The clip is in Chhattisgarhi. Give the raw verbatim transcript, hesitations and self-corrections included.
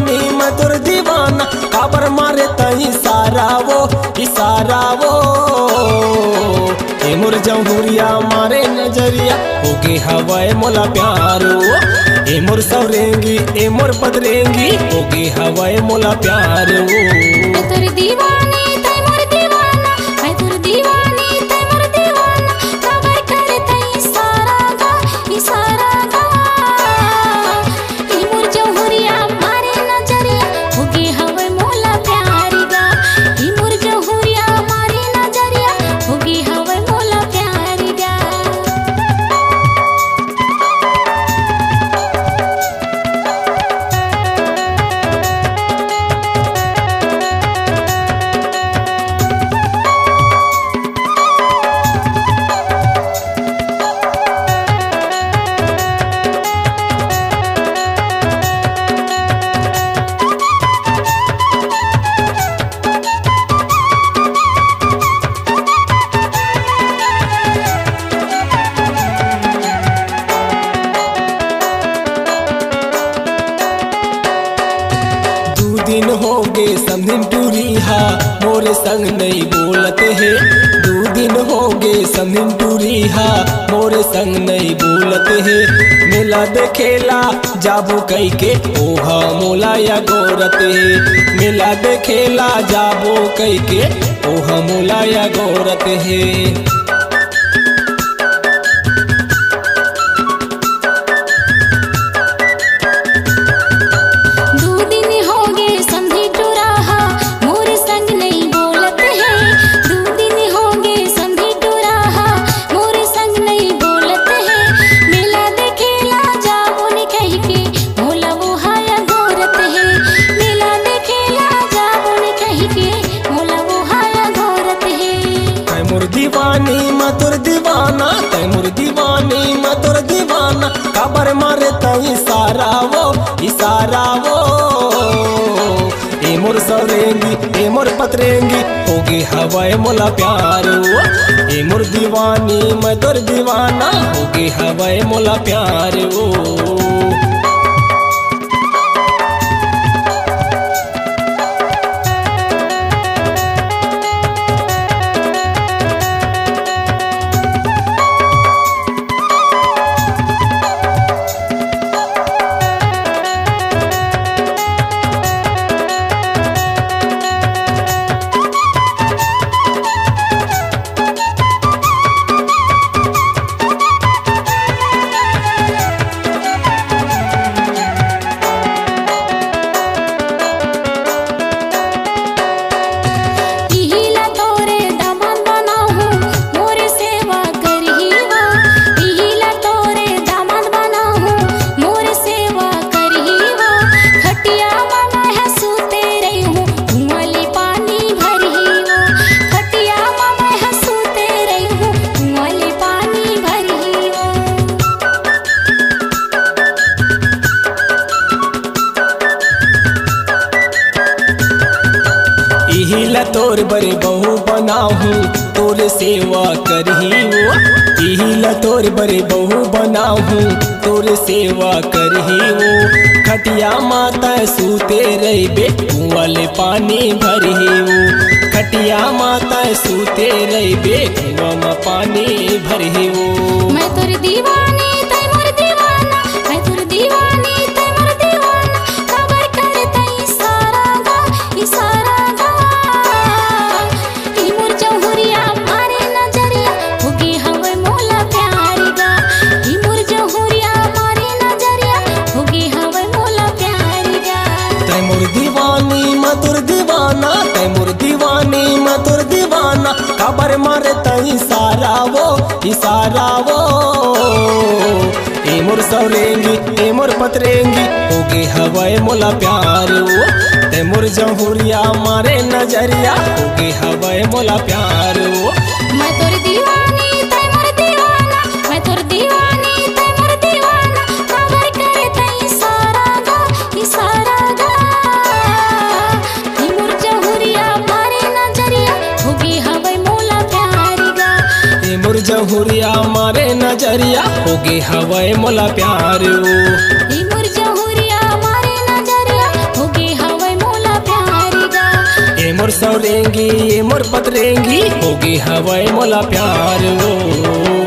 मैं तोर दीवाना, काबर मारे तैं इशारा वो, इशारा वो। ए मोर जहुरिया मारे नजरिया, होगे हवय मोला प्यार वो। ए मोर सौरेंगी, ए मोर पतरेंगी, होगे हवय मोला प्यार वो। मैं तोर दीवानी, तैं मोर दीवाना, मैं तोर दीवानी, तैं मोर दीवाना, काबर करे तैं इशारा गा, इशारा गा। ए मोर जहुरिया मारे नजरिया, होगे हवय मोला प्यार गा। ए मोर जहुरिया मारे नजरिया, होगे हवय मोला प्यार गा। दू दिन होगे समधिन टूरी हा, मोरे संग नइ बोलत हे। दू दिन होगे समधिन टूरी हा, मोरे संग नइ बोलत हे। मेला देखेला जाबो कहिके, ओहा मोला अगोरत हे। मेला देखेला जाबो कहिके, ओहा मोला अगोरत हे। दू दिन होगे समधी टूरा हा, मोर संग नइ बोलत हे। दू दिन होगे समधी टूरा हा, मोर संग नइ बोलत हे। मेला देखेला जाबो न कहिके, मोला वो हा अगोरत हे। मेला देखेला जाबो न कहिके, मोला वो हा अगोरत हे। तैं मोर दीवानी, मैं तोर दीवाना, तैं मोर दीवानी, मैं तोर दीवाना, काबर मारे तैं इशारा वो, इशारा वो। ए मोर सौरेंगी, ए मोर पतरेंगी, होगे हवय मोला प्यार वो। ए मोर दीवानी, मैं तोर दीवाना, होगे हवय मोला प्यार वो। इही ला तोरे दामाद बनाहूँ, मोर सेवा करही वो। इही ला तोरे दामाद बनाहूँ, मोर सेवा करही वो। खटिया म मैं ह सूते रहिहूँ, कुआँ ले पानी भरही वो। खटिया म मैं ह सूते रहिहूँ, कुआँ ले पानी भरही वो। इही ला तोर बरे बहू बनाहूँ, तोर सेवा करही वो। इही ला तोर बरे बहू बनाहूँ, तोर सेवा करही वो। खटिया म तैं सूते रहिबे, कुआँ ले पानी भरही वो। खटिया म तैं सूते रहिबे, कुआँ म पानी भरही वो। मैं तोर दीवानी, तैं मोर दीवाना, मैं तोर दीवानी, तैं मोर दीवाना, काबर करे तैं इशारा गा, इशारा गा। ए मोर जहुरिया मारे नजरिया, होगे हवय मोला प्यार गा। ए मोर जहुरिया मारे नजरिया, होगे हवय मोला प्यार गा। तैं मोर दीवानी, मैं तोर दीवाना, तैं मोर दीवानी, मैं तोर दीवाना, काबर मारे तैं इशारा वो, इशारा वो। ए मोर सौरेंगी, ए मोर पतरेंगी, होगे हवय मोला प्यार वो। तैं मोर जहुरिया मारे नजरिया, होगे हवय मोला प्यार वो। मैं तोर दीवानी, तैं मोर दीवाना, मैं तोर दीवानी, तैं मोर दीवाना, काबर करे तैं इशारा गा, इशारा गा। ए मोर जहुरिया मारे नजरिया, होगे हवय मोला प्यार गा। ए मोर जहुरिया मारे नजरिया, होगे हवय मोला प्यार वो। ए मोर जहुरिया मारे नजरिया, होगे रेंगी ये मोर पतरेंगी, होगे हवय मोला प्यार वो।